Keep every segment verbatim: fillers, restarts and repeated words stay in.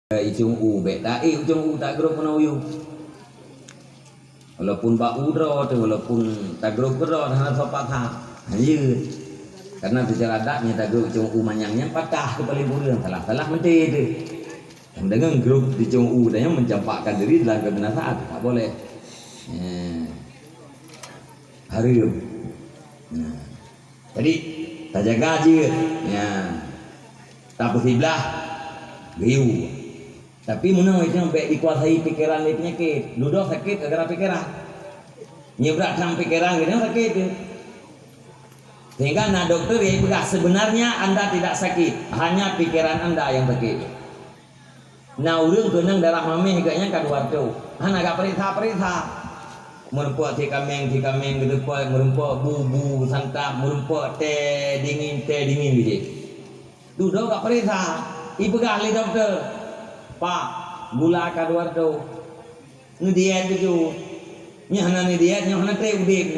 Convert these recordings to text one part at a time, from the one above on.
Icong u, bèk taék icong u tagrôp keunoe u yue. Walaupun bak u droe teuh, walaupun tagrôp keudroe, hana soe paksa. Hanjeuet. Karena secara adat nyan tagrôp icong u manyang nyan patah teuh paléng kureueng, salah-salah meuté teuh. Nyang deungon grôp icong u dan nyan mencampakkan diri dalam kebinasaan, tak boleh. Ya. Hareuem. Nah. Jadi, tajaga jeuet. Ya. Tapeusiblah geuyue. Tapi meunoe itu bèk dikuasai pikeran lé peunyakét. Dudoe sakét gara-gara pikeran. Nyeubrat tham pikeran geutanyoe sakét tu. Sehingga na dokter yang peugah, "Sebenarnya anda tidak sakit, hanya pikiran anda yang sakit." Na ureueng keunong darah maméh geuh nyan ka dua reutôh, hana geupareksa-pareksa. Meurumpok si kaméng, si kaméng geuteupot, meurumpok bu, bu santap, meurumpok teh dingin, teh dingin geuh jih. Dudoe geupareksa, ipeugah lé dokto, "Pak, gula ka dua reutôh." Neudiet laju. Nyoe hana neudiet, nyoe hana trép udép.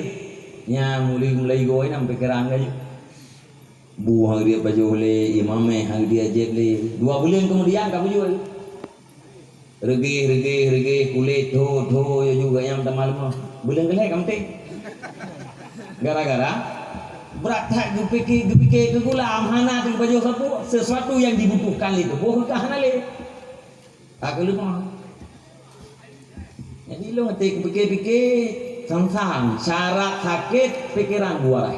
Nyan mulai, mulai goe nam pikeran laju. Bu han geudiet pajoh lé, ié maméh han geudiet jieb lé. Dua buleuen keumudian ka beujeuet. Reugeh, reugeh, reugeh, kulét tho, tho, ya juga nyang teuma leumah. Buleuen keulhèe ka meuté. Gara-gara brat that geupike, geupike keu gula, hana teupajoh sapeue, sesuatu yang dibutuhkan lé tuboh ka hana lé. Ka keuleumah. Jadi, lôn até kupike-pike, sang-sang, syarat sakét pikeran dua rah.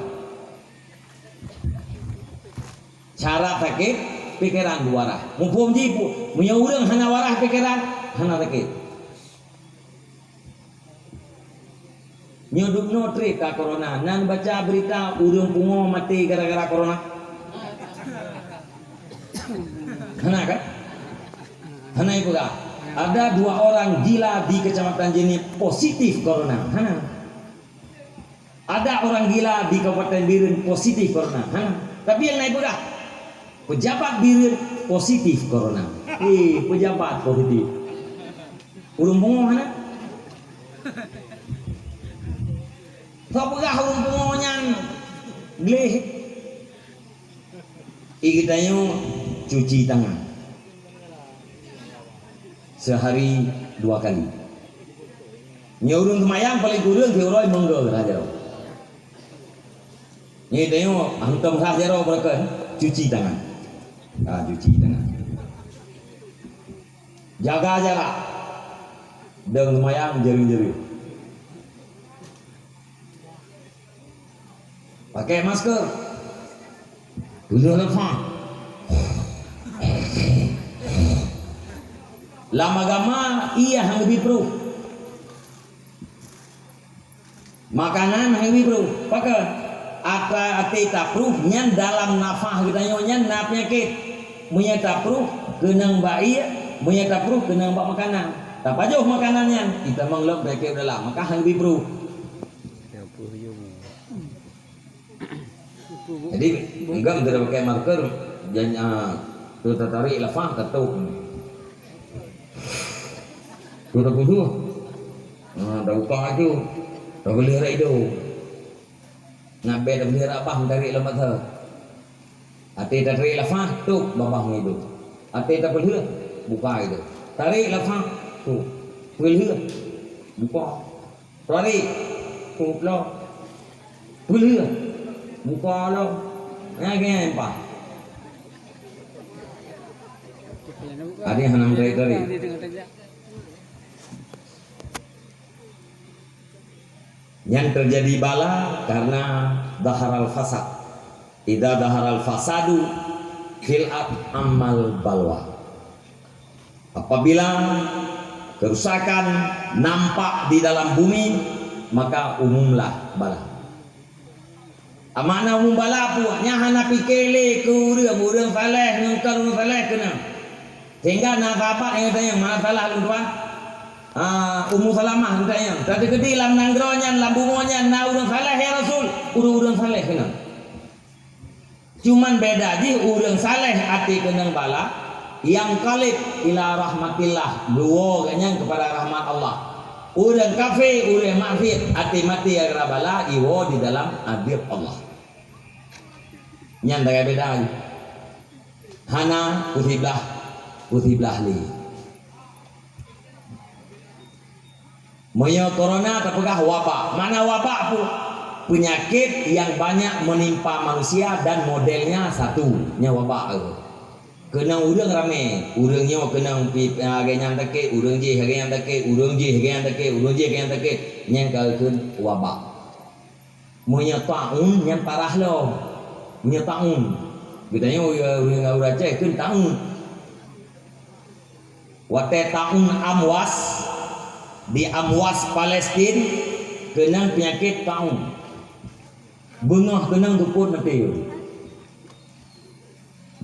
Syarat sakét pikeran dua rah. Muphom jih pu-, meunyoe ureueng hana waras pikeran, hana sakét. Nyoe dum noe trép ka corona. Na neubaca beurita ureueng pungo maté gara-gara corona? Hana kan? Hana ipeugah. Ada dua orang gila di Kecamatan Jeunieb positif corona. Hana. Ada orang gila di Kabupaten Bireuen positif corona. Hana. Tapi nyang na ipeugah, pejabat Bireuen positif corona. Eh, pejabat positif. Ureueng pungo hana? Soe peugah ureueng pungo nyan gleh? Ié geutanyoe cuci tangan sehari dua kali. Nyoe ureueng seumayang paléng kureueng siuroe minggu rhah jaroe. Nyoe tanyoe hantom rhah jaroe beureukat cuci tangan. Ah, cuci tangan. Jaga jarak. Dong seumayang jeureung-jeureung. Pakai masker. Tujoh leupah. Lam agama, ié han geubi pruh. Makanan han geubi pruh. Pakon? Ata-, até tapruh nyan dalam nafah geutanyoe nyan na peunyakét. Meunyoe tapruh keunong bak ié, meunyoe tapruh keunong bak makanan. Tapajoh makanan nyan, itamong lom peunyakét u dalam, maka han geubi pruh. Jadi, enggak, enggak ada pakai marker, dan, ah, tu tertarik lafaz, ketuk. Tu tak khusyuk. Ah, dah buka tu. Dah boleh rak hidup. Nak beda boleh rak bah, tarik lama tu. Até tarik lafaz, tu babah ngidup. Até tapeuleue, buka itu. Tarik lafaz, tu. Peuleue, buka. Tarik. Kuplok. Peuleue. Buka lom. Nyan keuh nyang pah. Ada hana meutarik-tarik. Nyan terjadi bala karena zaharal fasad. Idza zaharal fasadu fil ard ammal balwa. Apabila kerusakan nampak di dalam bumi, maka umumlah bala. Makna umum bala peue? Nyan hana pike lé keu ureueng, ureueng saleh ngon kon ureueng saleh keunong. Sehingga na sahabat nyang geutanyong, "Mana salah lôn tuan?" Ah, Ummu Salamah geutanyong, "Tateukeudi lam nanggroe nyan, lam bumoe nyan na ureueng saleh, ya Rasul?" "Ureueng-ureueng saleh keunong." Cuman beda jih ureueng saleh até keunong bala, yanqalib ila rahmatillah, geuwoe gobnyan keupada rahmat Allah. Ureueng kafé, ureueng maksiet, até maté gara-gara bala, iwoe di dalam adeueb Allah. Nyan sagai beda jih. Hana peusiblah, peusiblah lé. Meunyoe corona tapeugah wabak. Makna wabak peue? Peunyakét nyang banyak menimpa manusia dan modelnya satu, nyan wabak. Keunong ureuëng ramé, ureuëng nyoe keunong pi-, lagée nyan sakét, ureuëng jéh lagée nyan sakét, ureuëng jéh lagée nyan sakét, ureuëng jéh lagée nyan sakét, nyan ka geukheun wabak. Meunyoe taun, nyan parah lom. Meunyoe taun, geutanyoe ureuëng, ureuëng Aceh kheun taun. Watée taun Amwas, di Amwas Palestin, keunong peunyakét taun. Beungoh keunong seupôt maté.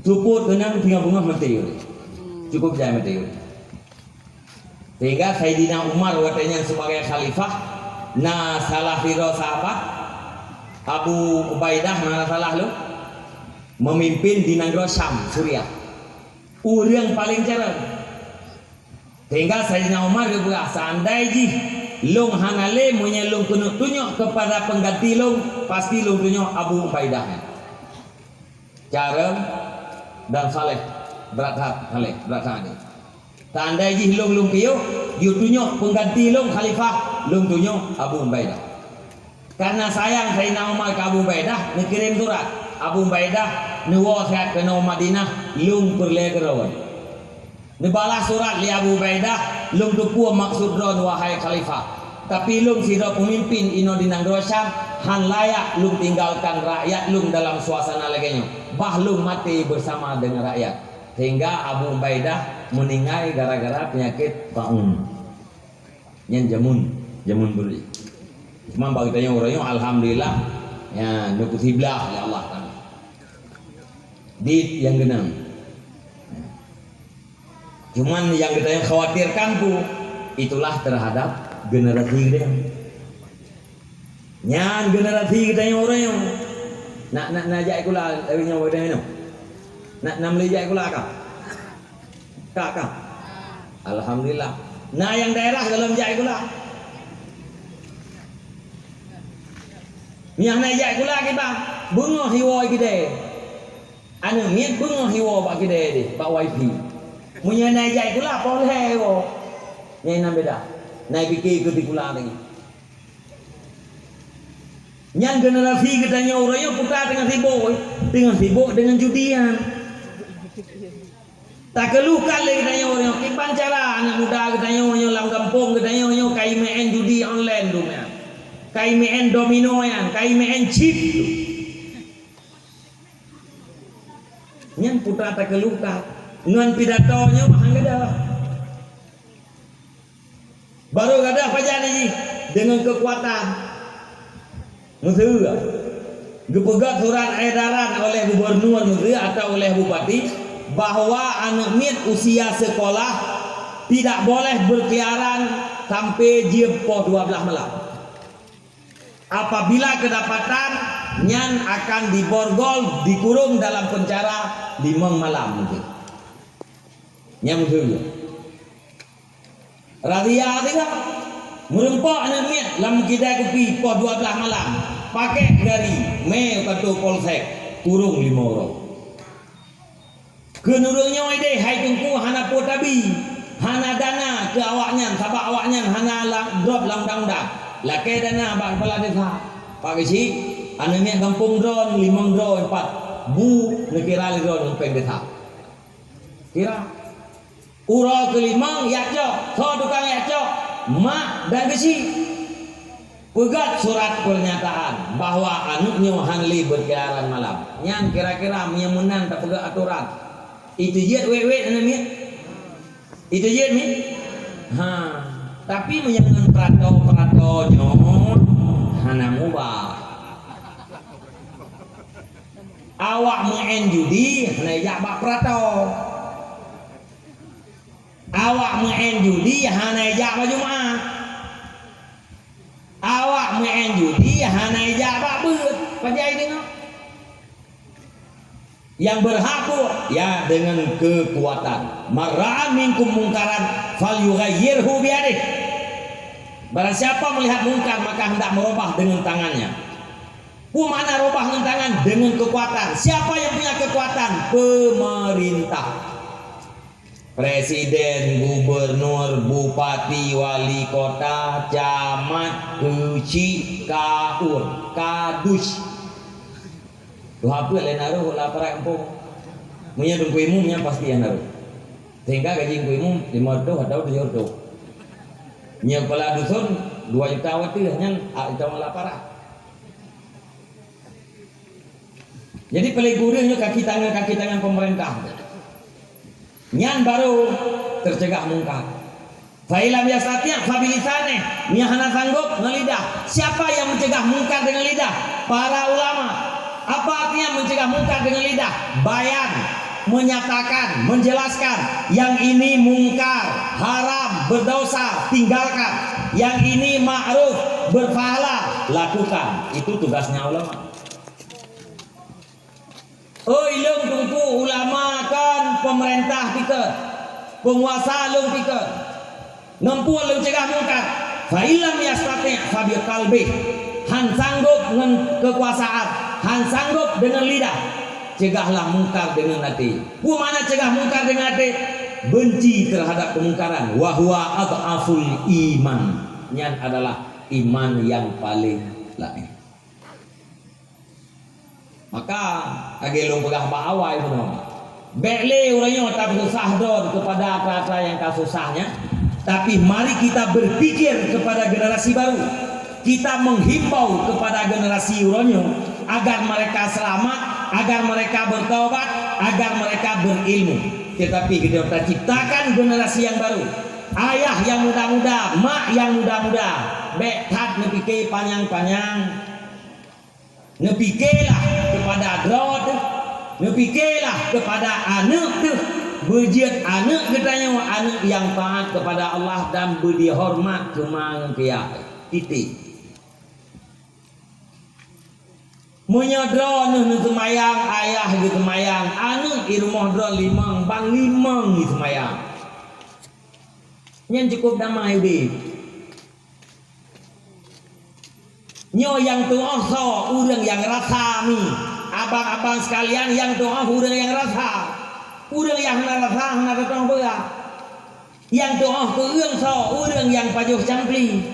Seupôt keunong singoh beungoh maté. Cukup jai maté. Sehingga Saidina Umar watée nyan sebagai khalifah, na salah sidroe sahabat, Abu Ubaidah, na salah lôn, memimpin di nanggroe Syam, Suriah. Ureuëng paleng carông. Sehingga Saidina Umar geupeugah, "Seandai jih lôn hana lé, meunyoe lôn keuneuk tunyok keupada pengganti lôn, pasti lôn tunyok Abu Ubaidah nyan. Carông dan saleh, brat that, saleh, brat that nyan. Seandai jih lôn, lôn piôh, jitunyok pengganti lôn khalifah, lôn tunyok Abu Ubaidah." Karena sayang Saidina Umar keu Abu Ubaidah, neukirém surat. Abu Ubaidah neuwoe siat keunoe Madinah, lôn peureulée keu droe. Neubalah surat lé Abu Ubaidah, "Lôn teupeue maksud droe, wahai khalifah. Tapi lôn sidroe peumimpin inoe di nanggroe Syam, hán layak lôn tinggalkan rakyat lôn dalam suasana lagée nyoe. Bah lôn maté beusama deungon rakyat." Sehingga Abu Ubaidah meuninggai gara-gara peunyakét taun. Nyan jameun, jameun beureuih. Cuma bagi tanyoe uroe nyoe, alhamdulillah, ya, neupeusiblah lé Allah Taala. Dit nyang geunang. Cuman nyang geutanyoe khawatirkan tu, itulah terhadap generasi geutanyoe. Nyan generasi geutanyoe uroe nyoe. Nak, nak, nak jak sikula, lagée nyoe, lagée nyoe. Nak, nak meulé jak sikula kah? Ka, ka. Alhamdulillah. Na nyang daerah golom jak sikula. Nyang na jak sikula kiban, beungoh iwoe kidée. Aneuk miet beungoh iwoe bak kidée deh, bak wifi. Meunyoe na jak sikula, poh lhée iwoe. Nyan na beda. Na pike keu sikula lagi. Nyan generasi geutanyoe uroe nyoe putra teungoh sibok, teungoh sibok deungon judi nyan. Takeuluhkan lé geutanyoe uroe nyoe, kiban cara aneuk muda geutanyoe nyoe lam gampông geutanyoe nyoe kai meu'en judi online dum nyan. Kai meu'en domino nyan, kai meu'en chip dum. Nyan putra takeuluhkan. Ngon pidato nyoe han geudah. Barô gadoh pajan jih deungon keukuatan. Meuseu geupeugét surat edaran oleh gubernur meuseu atau oleh bupati bahwa aneuk miet usia sekolah tidak boleh berkeliaran sampai jeuem poh dua belas malam. Apabila kedapatan, nyan akan diborgol, dikurung dalam penjara limong malam meuseu. Nyan meuseu. Razia teuka. Meureumpok aneuk miet lam kidai kupi poh dua belas malam. Pakék gari, mé u kantor polsek, kurong limong uroe. Keu ureuëng nyoe ideh hai teungku hana peue tabi, hana dana keu awaknyan sabab awaknyan hana la-, drop lam undang-undang. Lakée dana bak kepala desa. Pak Geuchik, aneuk miet gampông droe, limong droe, empat bu neukira lé droe lam péng desa. Kira. Uroe keulimong jak cok, soe tukang jak cok? Mak dan geuchik. Peugét surat pernyataan bahwa aneuk nyoe han lé beukeliaran malam. Nyan kira-kira meunyoe meunan tapeugét atoran. Itu jeuet wét-wét aneuk miet? Itu jeuet miet? Ha. Tapi meunyoe ngon perato-perato nyoe hana mubah. Awak meu'en judi hana jak bak perato. Awak meu'en judi hana jak bak Jumat. Awak meu'en judi hana jak bak beuet. Pajan deungoe? Nyang beurhak buet, ya, deungon keukuatan. "Man ra'a minkum munkaran falyughayyirhu biyadih." Barang siapa melihat mungkar, maka hendak merubah dengan tangannya. Peue makna rubah ngon tangan? Dengan kekuatan. Siapa yang punya kekuatan? Pemerintah. Presiden, gubernur, bupati, wali kota, camat, keuchik, kaur, kadus. Tuha peuet lé na rôh lam aparat gampông. Meunyoe teungku imum nyan pasti hana rôh. Sehingga gaji teungku imum lima ratus atau tujuh ratus. Nyoe kepala dusun dua juta watèe nyan, ah, intat lam aparat. Jadi, paléng kureueng nyoe kaki tangan, kaki tangan pemerintah. Nyan baru teucegah mungkar. Fa in lam yastati' fa bilisanih, nyan hana sanggob ngon lidah. Siapa yang mencegah mungkar dengan lidah? Para ulama. Apa artinya mencegah mungkar dengan lidah? Bayan, menyatakan, menjelaskan, yang ini mungkar, haram, berdosa, tinggalkan. Yang ini ma'ruf, berpahala, lakukan. Itu tugasnya ulama. Oi lôn teungku ulama kon pemerintah pikon, peunguasa lôn pikon. Ngon peue lôn cegah mungkar? Fa illam yastati' fa biqalbih. Han sanggob ngon keukuasaan, han sanggob deungon lidah. Cegahlah mungkar deungon até. Peue makna cegah mungkar deungon até? Benci terhadap kemungkaran. Wa huwa adhaful iman. Nyan adalah iman nyang paleng laén. Maka, lagèe lôn peugah bak awai bunoe, bèk lé uroe nyoe tapeususah droe kepada atra-atra nyang ka susah nyan, tapi mari kita berpikir kepada generasi baru. Kita menghimbau kepada generasi uroe nyoe agar mereka selamat, agar mereka bertaubat, agar mereka berilmu. Tetapi kita ciptakan generasi yang baru. Ayah nyang muda-muda, mak nyang muda-muda, bèk that neupike panyang-panyang. Neupikelah keupada droe teuh, neupikelah keupada aneuk teuh. Beujeuet aneuk geutanyoe aneuk nyang taat keupada Allah dan beudihoreumat keu ma ngon keu yah. Titik. Meunyoe droeneuh neuseumayang, ayah geuseumayang, aneuk di rumoh droe limong, ban limong jiseumayang. Nyan cukôp damai udép. Nyoe nyang tuoh soe? Ureuëng nyang rasa mi. Abang-abang sekalian, nyang tuoh ureuëng nyang rasa. Ureuëng nyang hana rasa, hana tatong beurah. Nyang tuoh keueung soe? Ureuëng nyang pajoh campli.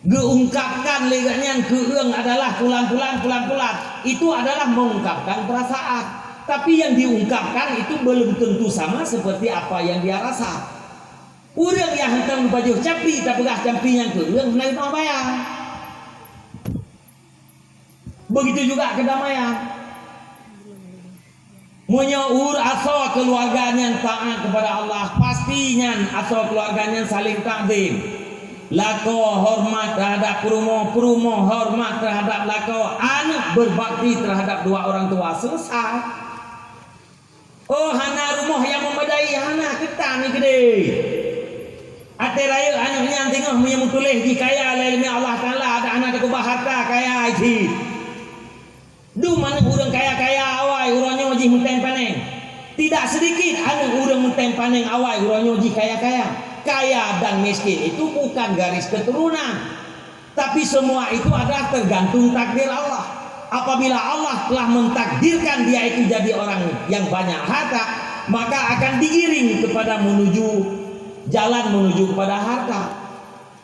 Geuungkapkan lé geuhnyan keueung adalah pulan-pulan, pulan-pulan. Itu adalah mengungkapkan perasaan. Tapi yang diungkapkan itu belum tentu sama seperti apa yang dia rasa. Ureuëng nyang hantom pajoh campli, tapeugah campli nyang keueung hana geutamah bayang. Begitu juga kedamaian. Meunyoe ureuëng asoe keuluwarga nyan taát keupada Allah, pasti nyan asoe keuluwarga nyan saléng takzim. Lakoe horeumat teuhadap peurumoh, peurumoh horeumat teuhadap lakoe, aneuk beubakti teuhadap dua orang tua, seuleusoe. Oh, hana rumoh nyang meumadai, hana keutan ni keudeh. Até rayeuk aneuk nyan teungoh meunyoe meutuléh jih kaya lé ileumèe Allah Taala, adak hana teukeubah harta kaya cit. Dum aneuk ureuëng kaya-kaya awai uroe nyoe jih meutem paneng. Tidak sedikit aneuk ureuëng meutem paneng awai uroe nyoe jih kaya-kaya. Kaya dan miskin itu bukan garis keturunan. Tapi semua itu adalah tergantung takdir Allah. Apabila Allah telah mentakdirkan dia itu jadi orang yang banyak harta, maka akan digiring kepada menuju jalan menuju kepada harta.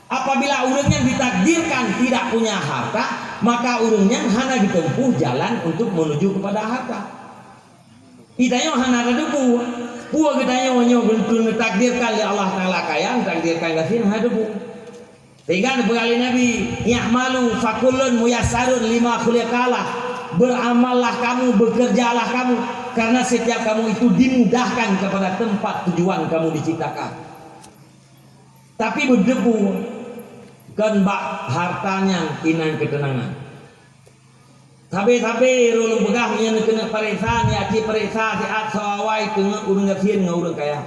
Apabila ureuëng nyan ditakdirkan tidak punya harta, maka ureuëng nyan hana geutempuh jalan untuk menuju kepada harta. Geutanyoe hana tateupeue, peue geutanyoe nyoe beutôi neutakdirkan lé Allah Taala kaya, neutakdirkan gasien hana tateupeue. Sehingga neupeugah lé Nabi, "I'malu fakullun muyassarun lima khuliqa lah." Beramallah kamu, bekerjalah kamu, karena setiap kamu itu dimudahkan kepada tempat tujuan kamu diciptakan. Tapi beuteupeue, kon bak harta nyan inan keuteunangan. Sabe-sabe ureuëng peugah meunyoe neukeuneuk pareksa, neujak pareksa siat soe awai teungeut ureuëng gasien ngon ureuëng kaya.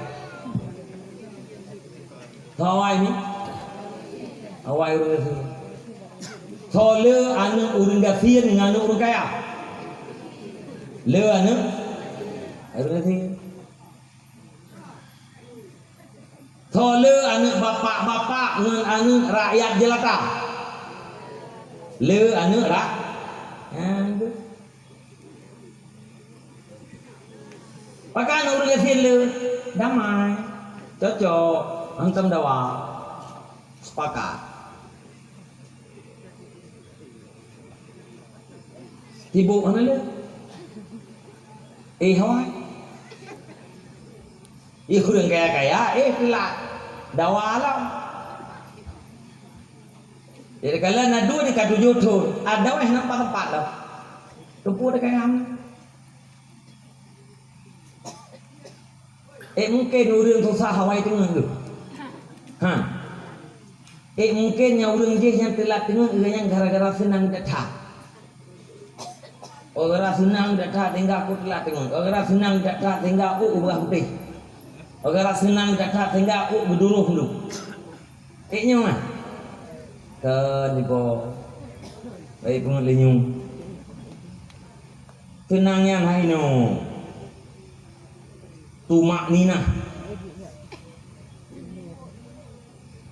Soe awai ni? Awai ureuëng gasien. Soe le aneuk ureuëng gasien ngon aneuk ureuëng kaya? Le aneuk ureuëng gasien. Soe le aneuk bapak-bapak ngon aneuk rakyat jelata? Le aneuk ra-, ha, tu. Pakon ureuëng gasien le, damai, cocok, hantom dawa, sepakat. Sibuk hana le. Eh, hawai. Eh, ureuëng kaya-kaya, eh, telat. Dawa alam. Jadi, kalau na dua di ka tujoh thon, ada weh nampak tempat dah. Tempat dah kaya. Eh, mungkin ureuëng susah awai teungoh tu. Ha. Eh, mungkin nyang ureuëng jih nyang teulat teungoh, ureuëng nyang gara-gara seunang that-that. Oh, gara seunang that-that sehingga aku teulat teungoh. Oh, gara seunang that-that sehingga aku ubah putih. Oh, gara seunang that-that sehingga aku geudurôh dulu. Eh, nyoe mah. Kan, ipo. Baik, peungeut lé nyoe. Seunang nyan hai nyoe. Tumakninah.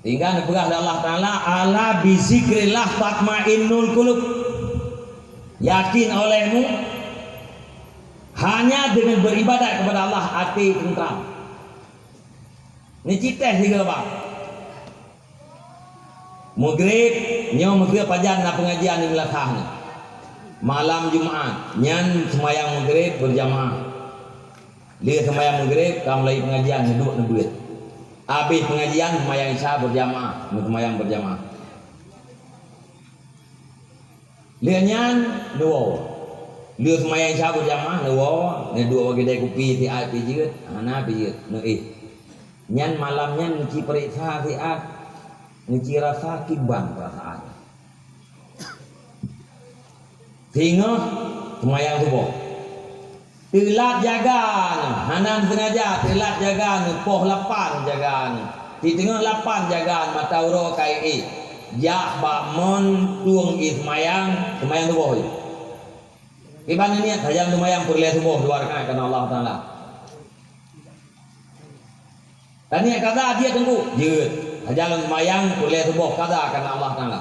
Sehingga neupeugah lé Allah Taala, "Ala bizikrillah tatmainnul qulub." Yakin olehmu, hanya dengan beribadat kepada Allah, até teuntram. Neucit teh sigoe bang. Maghrib, nyoe meuseu pajan na peungajian di meulasah nyoe. Malam Jumat, nyan seumayang maghrib beurjamaah. Lheueh seumayang maghrib, ka mulai peungajian neuduek neubeuet. Abéh peungajian, seumayang isya beurjamaah, meuseumayang beurjamaah. Lheueh nyan, neuwoe. Lheueh seumayang isya beurjamaah, neuwoe, neuduek bak keudè kupi siat pih jeuet, hana pih jeuet, neuéh. Nyan malam nyan neuci peuriksa siat, neuci rasa kiban peurasaan. Singoh seumayang suboh. Teulat jaga nyoe, hana sengaja teulat jaga nyoe, poh lapan jaga nyoe. Siteungoh lapan jaga nyoe, mata uroe ka éh. Jak bak mon tueng éh seumayang, seumayang suboh jih. Kiban neuniet sajan seumayang peureulèe suboh dua rakaat karena Allah Taala. Taniet kada jeuet teungku, jeuet. Sajan seumayang peureulèe suboh kada karena Allah Taala.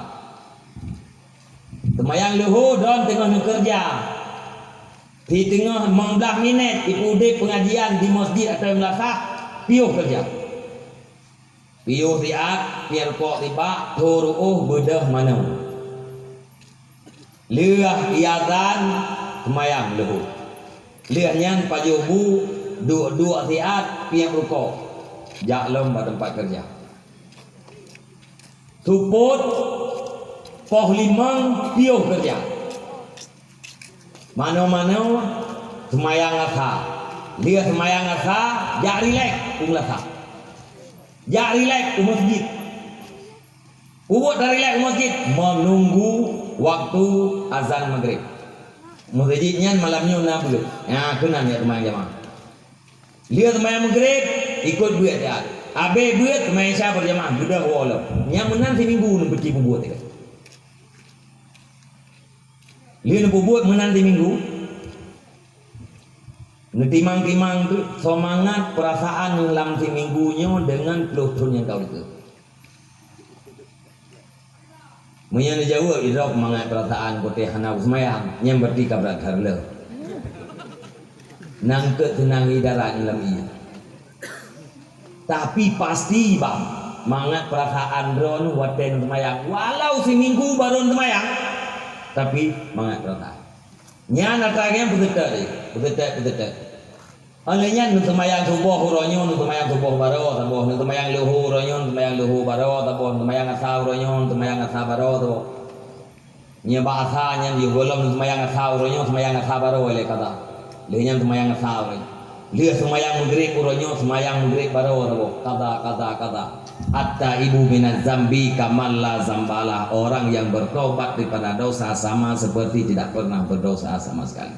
Seumayang luhô droen teungoh neukeureuja. Siteungoh limong blaih minèt ipeuudép peungajian di meuseujid ateueh meulasah, piôh keureuja. Piôh siat, piep rukok tibak, tho ruôh beudôh manoe. Lheueh iazan, seumayang luhô. Lheueh nyan pajoh bu, duek-duek siat, piep rukok. Jak lom bak teumpat keureuja. Seupôt poh limong piôh keureuja. Manoe-manoe seumayang asa. Lheueh seumayang asa, jak rilek u meulasah. Jak rilek u meuseujid. Peubuet tarilek u meuseujid meununggu waktu azan maghrib. Meuseujid nyan malam nyoe na beuet. Nyan keunan jak seumayang jamaah. Lheueh seumayang maghrib, ikot beuet siat. Abéh beuet, seumayang isya beurjamaah, beudôh woe lom. Nyan meunan siminggu neupeubuet. Lheueh neupeubuet meunan siminggu, neutimang-timang teuk seumangat peurasaan lam siminggu nyoe deungon ploh thon nyang ka u likot. Meunyoe neujaweueb, idrob mangat peurasaan putéh hana seumayang, nyan berarti ka brat that le. Nangkeuet seunang idarat lam ié. Tapi pasti bang, mangat peurasaan droen watèe neuseumayang. Walau siminggu barô neuseumayang, tapi mangat peurasaan. Nyan atra nyan peuseutôt deh, peuseutôt, peuseutôt. Óh lheueh nyan neuseumayang suboh uroe nyoe, neuseumayang suboh barô saboh, neuseumayang luhô uroe nyoe, neuseumayang luhô barô saboh, neuseumayang asa uroe nyoe, neuseumayang asa barô saboh. Nyoe bak asa nyan yoh gohlom neuseumayang asa uroe nyoe, seumayang asa barô lé kada. Lheueh nyan seumayang asa uroe nyoe. Lheueh seumayang maghrib uroe nyoe, seumayang maghrib barô saboh. Kada, kada, kada. At-taibu minaz zambi kaman la zambalah. Orang yang bertobat daripada dosa sama seperti tidak pernah berdosa sama sekali.